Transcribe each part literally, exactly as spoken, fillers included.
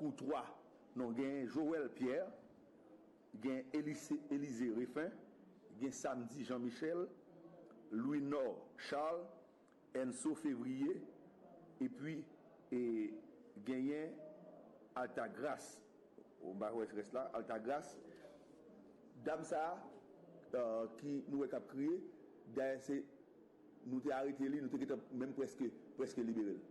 Pou twa non, gen Joël Pierre, gen Elise- Elysée Refin, gen Samedi Jean Michel, Louis Nord Charles, Enso Février, epi e, genyen Altagras. Ou pa wè rès la, Altagras. Dam sa a, ki nou wè k ap kriye, dayè se nou te arete li, nou te gentan menm prèske prèske libere l.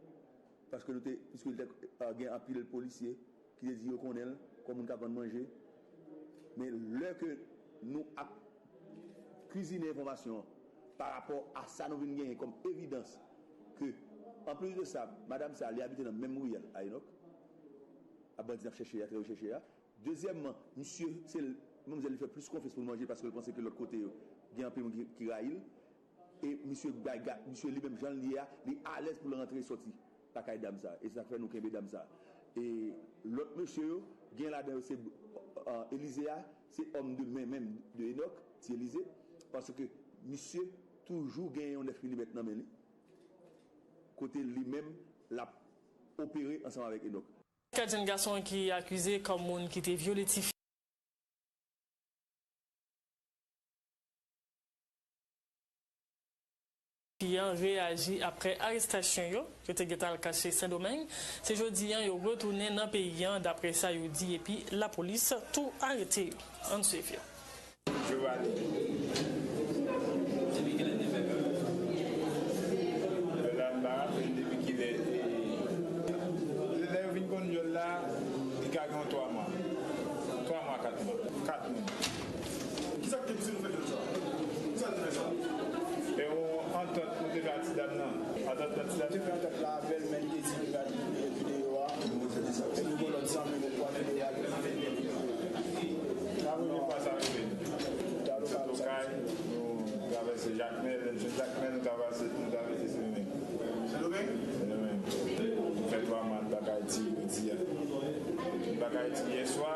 Paske nou te, piske li te gen anpil polisye ki te di yo konnen l kòm moun k ap vann manje. Men lè ke nou ap kwizine enfòmasyon an parapò a sa nou vin genyen kòm evidans ke, anplis de sa, madanm sa a, li abite nan menm riyèl a Enock, a bandi n ap chèche a, trè rechèche a. Dezyèmman, misye, se manmzèl li fè plis konfyans pou l manje l paske l panse ke lòt kote yo gen anpil moun ki, ki rayi l. E misye bay ga- misye li menm jan l ye a, li alèz pou l rantre e sòti lakay dam sa. E se sa k fè nou kenbe dam sa. E lòt mesye yo, gen ladan yo se Elize a, se òm de men menm de Enock, ti Elize, paske misye toujou gen yon nèf milimèt nan men li, kote li menm l ap opere ansanm avèk Enock. Kat jenn gason ki akize kòm moun ki te vyole tifi an reyaji apre arestasyon yo, yo te gentan al kache Sendomeng. Se jodi an yo retounen nan peyi an, dapre sa yo di, epi lapolis tou arete yo. Ann swiv yo. Jovani. Depi kilè te fè menm? Lè la, m pa raple m depi kilè, e, lè yo vin konn jòl la, li ka gen yon twa mwa. Twa mwa, kat mwa. Kat moun. Kisa k te pouse nou fè jòl sa? Kisa k te fè sa? E yon antant nou te fè ak ti dam nan. Antant nan ti dam nan. Nou te fè antant la avè l, men li te di li va videyo a. Epi nou gen lòt zanmi nou pran videyo a. Premye fwa sa rive nou. Sot Okay, nou travèse Jakmèl, lè n sot Jakmèl, nou travèse, nou travèse Sendomeng. Sendomeng? Sendomeng. Nou fè twa mwa, n pa ka Ayiti jodi a. N pa ka Ayiti yè swa.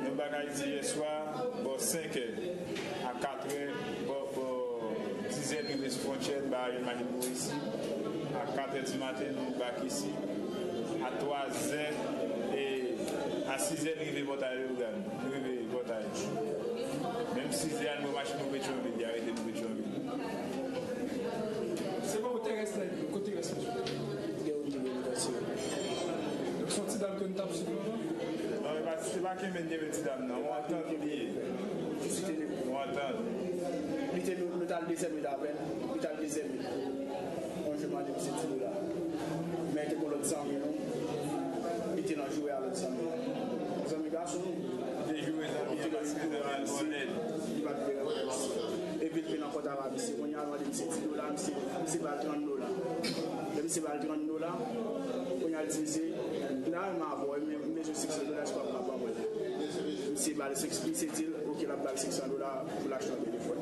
Nou pa ka Ayiti yè swa, bò senkè. A katrè, bò, bò dizè n rive sou fwontyè, n pa jwenn machin pou isi. A katrè di maten, nou bak isi. A twazè, e a sizè n rive Pòtay Leyogàn. Nou rive Pòtay. Menm sizè a, nou pran machin pou Petyonvil, li arete nou Petyonvil. Se pa ou te rès la, kote rès la? Gen yon nivo de danse. Donk, se yon ti dam ke nou t ap swiv anvan? Non, e pa, se pa kenbe n kenbe ti dam nan. Yon antant li ye. Yon antant. Li te, nou, nou t al dezyèm li avè l. Li t al dezyèm li. Yon jou, m mande misye ti dola. Men te gon lòt zanmi nou. Li te nan joure a lòt zanmi nou. Zanmi gason nou. Li te joure zanmi an paske li te nan vòlè. Li pa t vle rankontre misye. Epi l vin nan kòntak avè misye. Kounye a, l mande misye ti dola, misye, misye ba l trant dola. Lè misye ba l trant dola, kounye a, l di misye, m ta renmen avè w, men m bezwen senk san dola, èske w ap ka ba mwen l? Misye ba l senk, misye di l, oke, l ap ba l senk san dola pou l achte yon telefòn.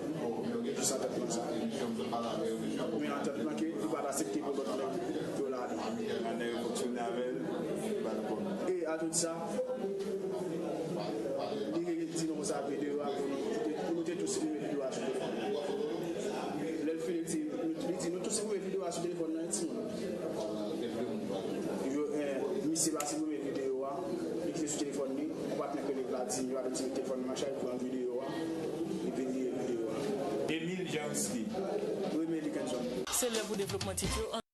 Jis antant lan sa. Men antant lan ke li pa t aksepte pou lòt nèg yo lage. Nan nèg yo fonksyone avè l, li ba l kòb. E a tout sa, li di nou konsa videyo a pou nou, pou nou te tou siprime videyo a sou telefòn. Lè l fini, li di, li di nou tou siprime videyo a sou telefòn nan, wi, timoun. Yo, eh, misye pa siprime videyo a, li kite sou telefòn li, yon patnè k rele Vladimir, Vladimir siprime telefòn li, machay pran videyo a, epi li videyo a. Emile Jeanrisky. Remy Likenson. Se lè pou devlopman tit yo.